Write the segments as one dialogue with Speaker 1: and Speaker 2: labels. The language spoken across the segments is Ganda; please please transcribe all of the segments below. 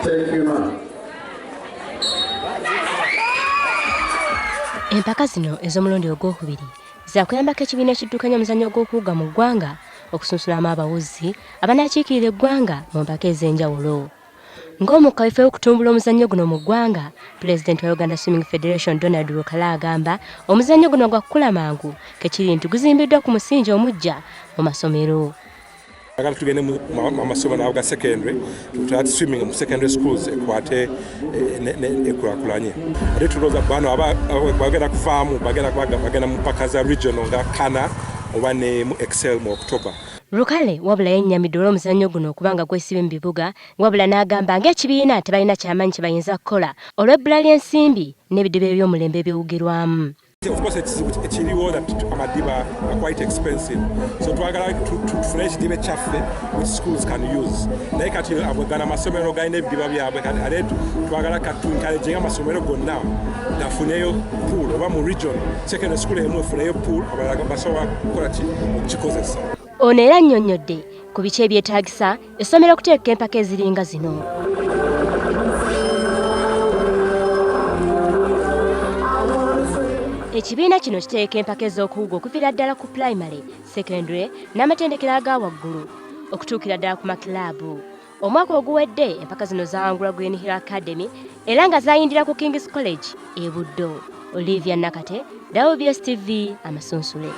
Speaker 1: Thank you, ma'am.
Speaker 2: Empaka zino ez'omulundi ogwokubiri zakuyambako ekibiina ekiddukanya omuzannyo gw'okuwuga mu ggwanga okusunsulamu abawuzi abanaakiikirira eggwanga mu mpaka ez'enjawulo. Ng'omukka wefeewo okutumbula omuzannyo guno mu ggwanga, Pulezidenti wa Uganda Swimming Federation Donald Rukala agamba omuzannyo guno gwa kukula mangu kekiri nti guzimbiddwa ku musingi omuggya mu masomero.
Speaker 3: Agala tugende mu masomero aga secondary, tutati swimming mu secondary schools ekwate ekulakulanye. Ate tulowooza bano bagenda kuvaamu bagenda mu mpaka za regional nga Kana oba ne mu Excel mu October.
Speaker 2: Rukale wabula yennyamidde olw'omuzannyo guno okuba nga gwesibye mu bibuga, wabula n'agamba ng'ekibiina tebalina kyamaanyi kye bayinza kukola olw'ebbula ly'ensimbi n'ebidiba eby'omulembe ebiwugirwamu.
Speaker 3: Of course ekizibu ekiriwo that amadiba are quite expensive, so twagala tufune ekidiba ekyaffe which schools can use. Naye kati gano amasomero galina ebidiba byabwe, kati ate twagala kati tuencouraging amasomero gonna gafuneyo pool, oba mu region secondary school emu efuneyo pool, abalala basobola kukola ki okukikozesa.
Speaker 2: Ono era annyonnyodde ku biki ebyetaagisa essomero okuteeka empaka eziringa zino. Ekibiina kino kiteeka empaka ez'okuwuga okuviira ddala ku pulayimale, secondary n'amatendekero aga waggulu okutuukira ddala ku makilaabu. Omwaka oguwedde empaka zino zaawangulwa Green Hill Academy era nga zaayindira ku King's College e Buddo. Olivia Nakate, WBS TV, Amasunsule.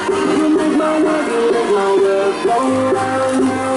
Speaker 1: You make my world, you make my world go round.